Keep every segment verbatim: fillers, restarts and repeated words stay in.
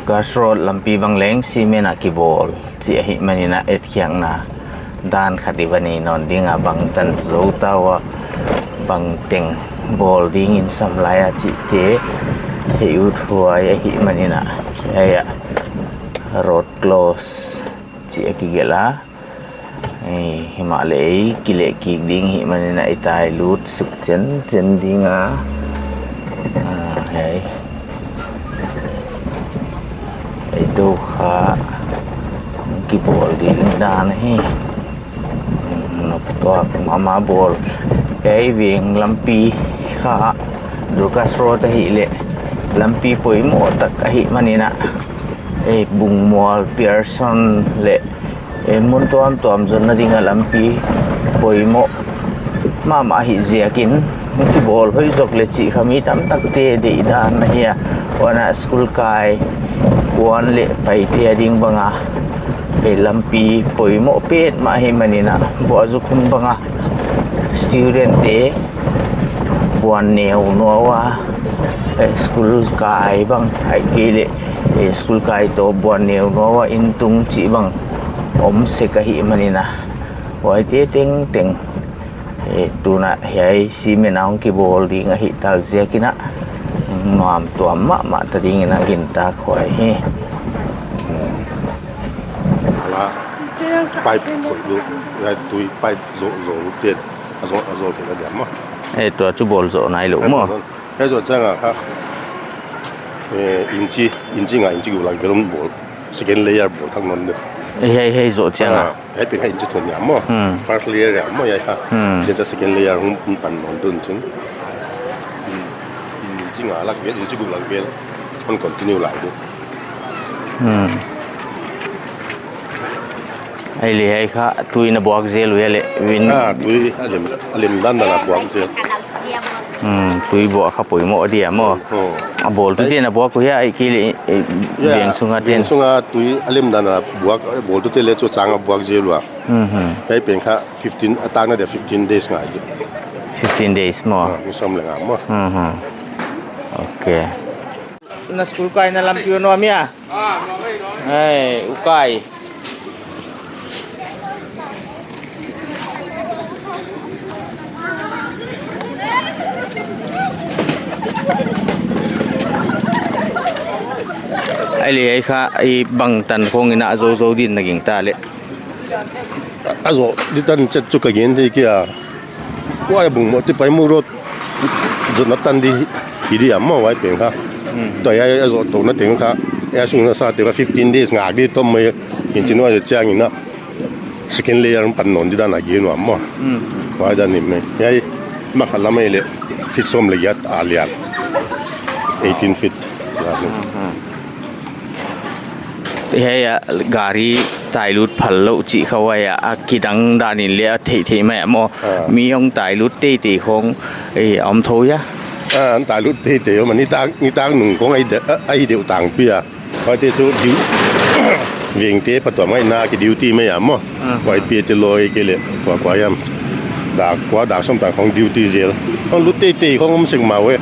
Dorcas Road lampi bang leng cement a kibawl chih ahihmanin a etkhiakna dan khat i va nei nawn ding a, bangtan zou ta ua, bangteng bawl dingin sam lai a chihte theih uthuai ahihmanin a, hiai a road close chih a kigelh a. Ei, himahleh ei kileh kik ding ahihmanin a i tai lut suk chenchen ding a. Ah, hei. Ei tou kha kibawl ding dan hi. Nop tuak mahmah bawl. Ei veng lampi kha Dorcas Road ahihleh lampi poimoh tak ahihmanin a. Ei Bungmual, Pearson leh ei mun tuamtuam zonna ding a lampi poimoh mahmah ahih ziakin kibawl hoih zok leh chih kha mi tamtakte deihdan ahi a. Huan a school kai kuan leh paite a ding bang a, ei lampi poimoh petmah ahihmanin a, buah zuk hun bang a student te buan neu nuau a, eh, school kai bang, ahihkeileh, eh, school kai toh buan neu nuau a intung chih bang om sek ahihmanin a, huaite tengteng, eh, tun a hiai cement a hong kibawl ding ahih tak ziakin a, nuam tuam mahmah ta dingin a gintak huai hi. Ala, pipe koih lut, hiai tui pipe zoh, zoh lut te, a zoh, a zoh te ka diam maw. Eh, tua chu bawl zoh nai lou maw. Hiai zoh chiang a kha, eh, inchi, inchi nga, inchi guk lak vel bawl, second layer bawl thak nawn deuh. Eh, hiai, hiai zoh chiang a. Ah, hiai pen kha inchi thum hiam maw. Hmm. First layer hiam maw hiai kha. Hmm. Hiai chu second layer hong, hong pan nawn deuh chin. Hmm. Inchi nga lak vel, inchi guk lak vel hong continue lai deuh. Hmm. Ahihleh hiai kha tui na buak zel uh hia leh, vin. Ah, tui a lem, a lem dandan a buak zel. Hmm, tui buak kha poimoh dia maw. Oh. A bawltu te'n a buak uh hia, ahihkeileh, eh, ya, veng sunga te'n. Veng sunga tui a lem dandan a buak, bawltu te leh chu chang a buak zel ua. Mhm. Hiai pen kha fifteen, a takna dia fifteen days ngai. Fifteen days maw. Ah, mi som leh nga maw. Mhm. Okay. Na school kaina lampi uh nuam hia? Ei, ukai. Ahihleh ei kha, ei bangtan khong in a zou zou din na gingta leh. A zoh di tan chet chu ka gen thei kei a. Huai Bungmual te Paimukh road zotna tan di hi di a maw huai pen kha. Hmm. Tua hiai a zoh tohna teng kha. Hiai sung na sa te kha fifteen days ngak di tawm mai. Inchi nga zoh chiangin a second layer pan nawn di dan a gen ua maw. Hmm. Huai dan ni mai. Hiai ma kha lam ei leh feet som leh giat a lian. Eighteen feet. Hmm, hmm. Hiai a gari tailut phal lou chih kha huai a, a kidang dan in leh a theihtheih mai a maw. Ah. Mi hong tailut teitei khong, eh, om thou hia? Ah, an tailut teitei om a, nitak, nitak nung khong ahi de-, a, ahi deuh tangpi a. Huaite chu diu-, vengte patuam ngaihna ki duty mai a maw. Ah. Huai pi te loi ke leh, kua kua hiam. Dak kua dak sawm tan khong duty zel. Khong lut teitei khong om sek mah uh e.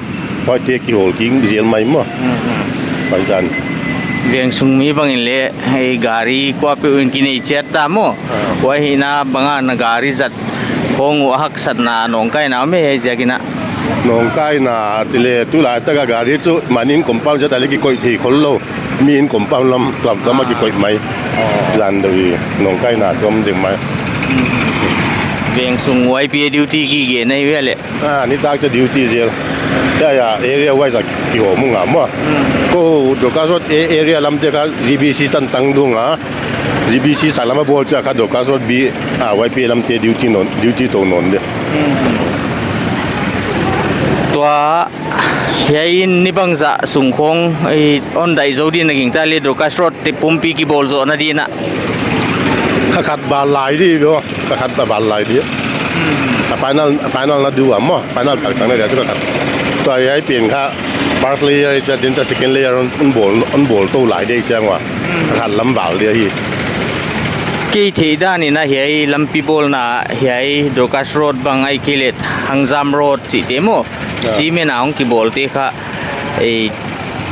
Huaite kihawl kik zel mai maw. Mm, mm. Huai dan. Veng sung mi bangin leh, hei gari kuapeuh in kinei chiat ta maw. Ah. Huai hihna bang a na gari zat khong uh a haksatna nawngkaina om e hiai ziakin a. Nawngkaina ti leh tulai tak a gari chu manin compound zat a leh kikoih thei khol lou. Mi in compound lam tuamtuam a kikoih mai. Oh. Zan deuh hi nawngkaina chu om zek mai. Veng sung Y P A duty kigen ahi ve leh. Ah, nitak chu duty zel. Ya, ya, area wise a kihawm ung a maw. Hmm. Kou Dorcas Road a-, area lamte kha G B C tan tang ding a. G B C sak lam a bawl chiang kha Dorcas Road B, ah, Y P A lamte duty nawn, duty tou nawn de. Hmm. Tua hiai in ni bangzah sung khong, eh, hon dai zou din na gingta leh Dorcas Road te pumpi kibawl zohna din a. Kha khat val lai di bro, kha khat val lai di. A final, a final na di ua maw, final tak tak na dia chu kha khat. Tua hiai pen kha first layer chia din chia second layer hon, hon bawl, hon bawl tou lai di chiang ua. Kha khat lam val di hi. Kei theih dan in a hiai lampi bawlna hiai Dorcas Road bang ahihkeileh Hangzam Road chihte maw. Ah. Cement a hong kibawlte kha, eh,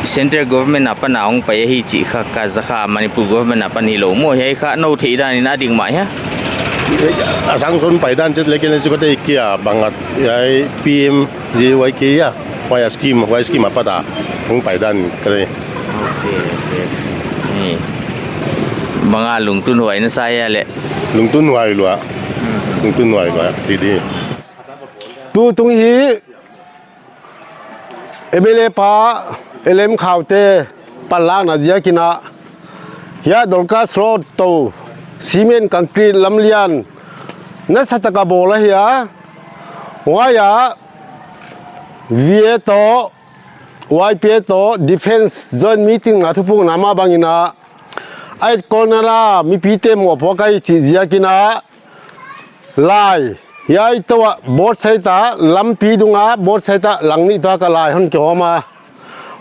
Central government apan a hong pai ahi chih kha ka za kha, Manipur government apan hilou maw, hiai kha nou theih dan in a dik mah hia? A sanction pai dan chet leh ken leng chu ka thei kei a, bang a hiai P M G Y K a, huai a scheme, huai scheme apat a hong pai dan ka thei. Ok, ok. Ni. Bang a lungtunhuai na sa hia leh? Lungtunhuai lua. Lungtunhuai lua, chi di. Tutung hi M L A pa L M Khaute panlakna ziakin a, hiai Dorcas Road toh cement concrete lamlian nasatak a bawl ahi a, huai a V A toh, Y P A toh, Defence Joint Meeting a thupukna mah bangin a, a etkawlna a mipite mohpuak ahi chih ziakin a, lai, hiai toh a board side a, lampi dung a board side a lang nih tuak a lai hon kihawm a.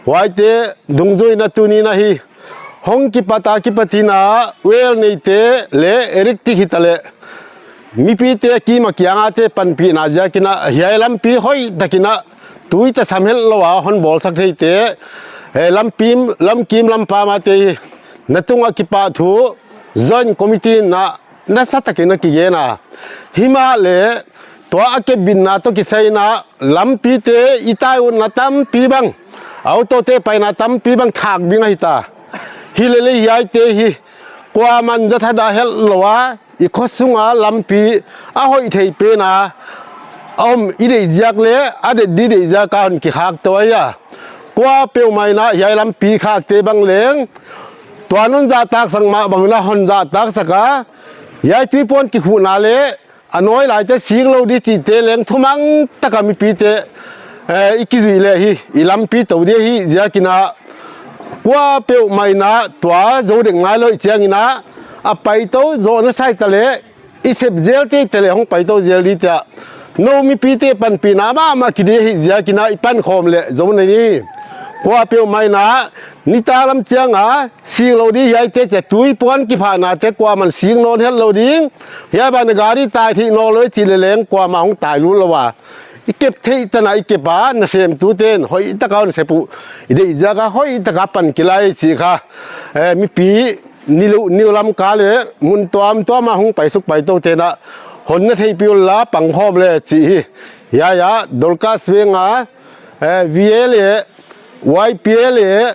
Huaite dungzui in a tuni'n a hi hong kipat a kipat in a, well neite leh erik tik hita leh, mipite kim a kiang a te panpihna ziakin a, hiai lampi hoihtak in a, tui tasam hetlou a hon bawlsak theite, eh, lampi, lamkim lampam a te hi, na tung a kipahthu Joint Committee in a nasatak in a kigen a. Himahleh tua a kepbitna toh kisai in a, lampite i tai utna tampi bang, auto te paina tampi bang thak ding ahi ta. Hileleh hiaite hi kuaman zathadah hetlou a, i khosung a lampi a hoih thei pen a om i deih ziak leh a det di deih ziak a hon kikhak tou ahi a. Kuapeuhmah in a hiai lampi khakte bang leng, tua non zahtaksak mah bang in a hon zahtaksak a, hiai tuipuan kikhuhna leh a nawi laite sik lou di chihte leng thumang tak a mipite, eh, i kizuih leh hi, i lampi tou di ahi ziakin a, kuapeuhmah in a tua zou dek nailou chiangin a, a paitou zou na sa hita leh, i sep zel teitei leh hong paitou zel di tia. Nou mipite panpihna mahmah ki di ahi ziakin a i pankhawm leh zou na ni. Kuapeuhmah in a, nitaklam chiang a sik lou di hiaite chia tuipuan kiphahna te kuaman sik nawn hetlou ding. Hiai ban a gari tai theih nawnlou chih leh leng kuamah hong tai lut lou a, i kep theih tan a i kep a, nasemtute'n hoihtak a hon sep uh i deih ziak a hoihtak a pan kila hi chih kha, eh, mipi nilu, niu lam ka leh mun tuamtuam a hong paisuk paitoute in a hon na theihpih un la pangkhawm leh chih hi. Hiai a Dorcas Veng a, eh, V A leh Y P A leh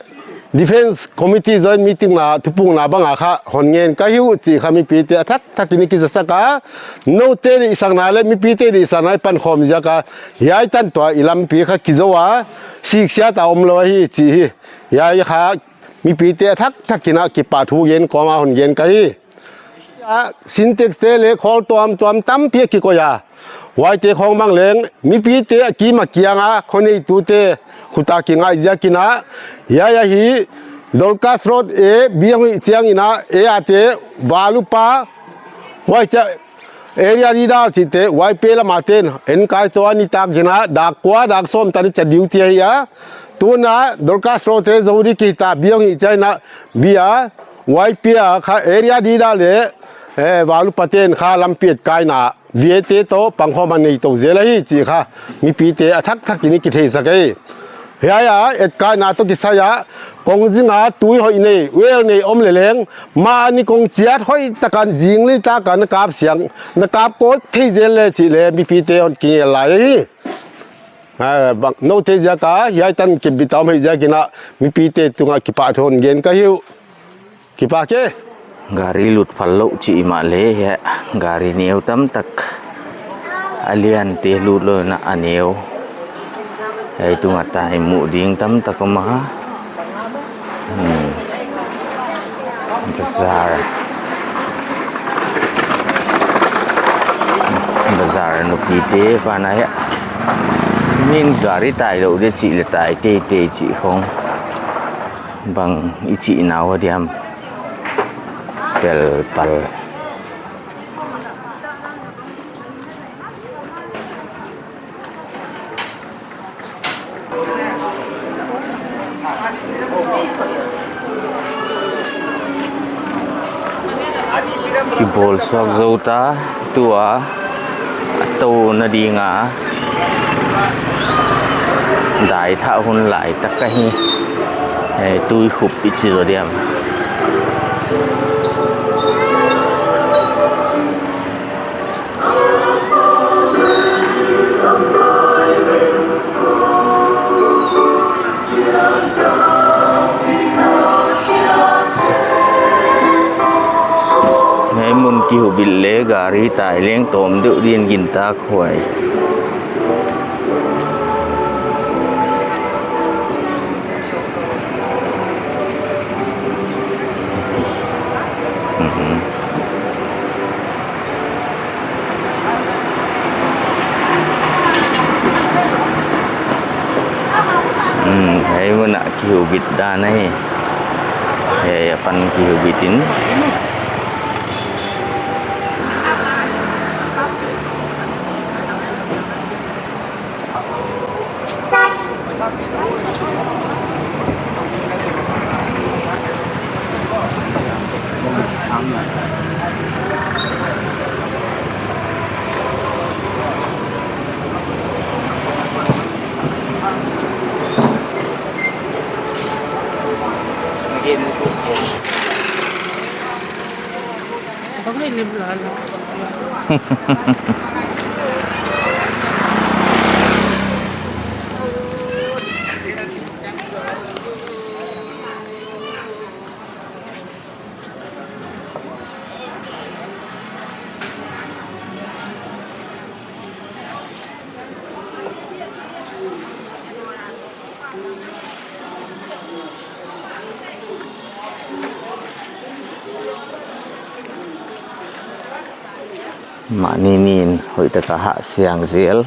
Defence Committee Joint Meeting a thupukna bang a kha hon ngen ka hi uh chih kha mipite a thakthak in i kizasak a, noute deihsakna leh mipite deihsakna i pankhawm ziak a, hiai tan tua i lampi kha kizou a, siksiat a omlou ahi chih hi. Hiai kha mipite a thakthak in a kipahthu gen kawm a hon gen ka hi. A, Sintex te leh khawl tuamtuam tampi a kikoih a. Huaite khong bang leng, mipite a kim a kiang a, kho neitute khut a kingai ziakin a. Hiai a hi, Dorcas Road a biang hi chiangin a, e a te, Valupa, huai chia, Area Leader chihte, Y P A lam a te'n, en kai tou a nitak in a, dak kua, dak sawm tan i chia duty ahi a. Tun a, Dorcas Road te zou di kihta biang hi chiangin a, bia, Y P A kha Area Leader leh, eh, Valupa te'n kha lampi etkaina, V A te toh pangkhawm a nei tou zel ahi chih kha, mipite a thakthak in i kitheisak hi. Hiai a, etkaina toh kisai a, kong zing a tui hoih nei, well nei om leh leng, mahni kong chiat hoihtak a zing li tak a na kap siang, na kap kawt thei zel leh chih leh mipite hon kingel lai hi. Ah, bang, noute ziak a, hiai tan kipbit a om hi ziakin a, mipite tung a kipahthu hon gen ka hi uh. Kipak e. Gari lut phal lou chih mahleh, hiai gari neu tamtak. A lian te lut lou in a neu. Hiai tung a tai muh ding tamtak om a. Hmm. Bazar. Bazar nupite apan a hia. Min gari tai lou di chih leh tai teitei chih khong. Bang i chihna uh diam. Pelpal. Kibawl suak zou ta, tua a touna ding a daithak hun lai tak ahi. Hei, tui khup i chi zaw diam. Hei mun kihubit leh gari tai leng tawm deuh din gintak huai. Mhm. Hmm, hei mun ah kihubit dan ahi. Hei apan kihubit in. Mahni nin hoihtaka hahsiang zel.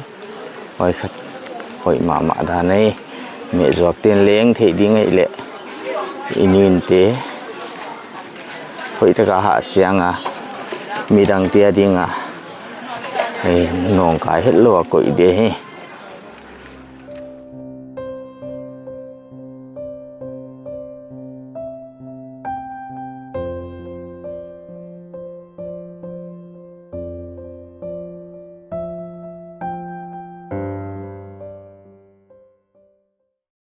Hoi khat, hoih mahmah dan ahi. Meh zuak ten leng theih ding ahihleh i ninte hoihtaka hahsiang a, midangte ading a, hei, nawngkai hetlou a koih di hi.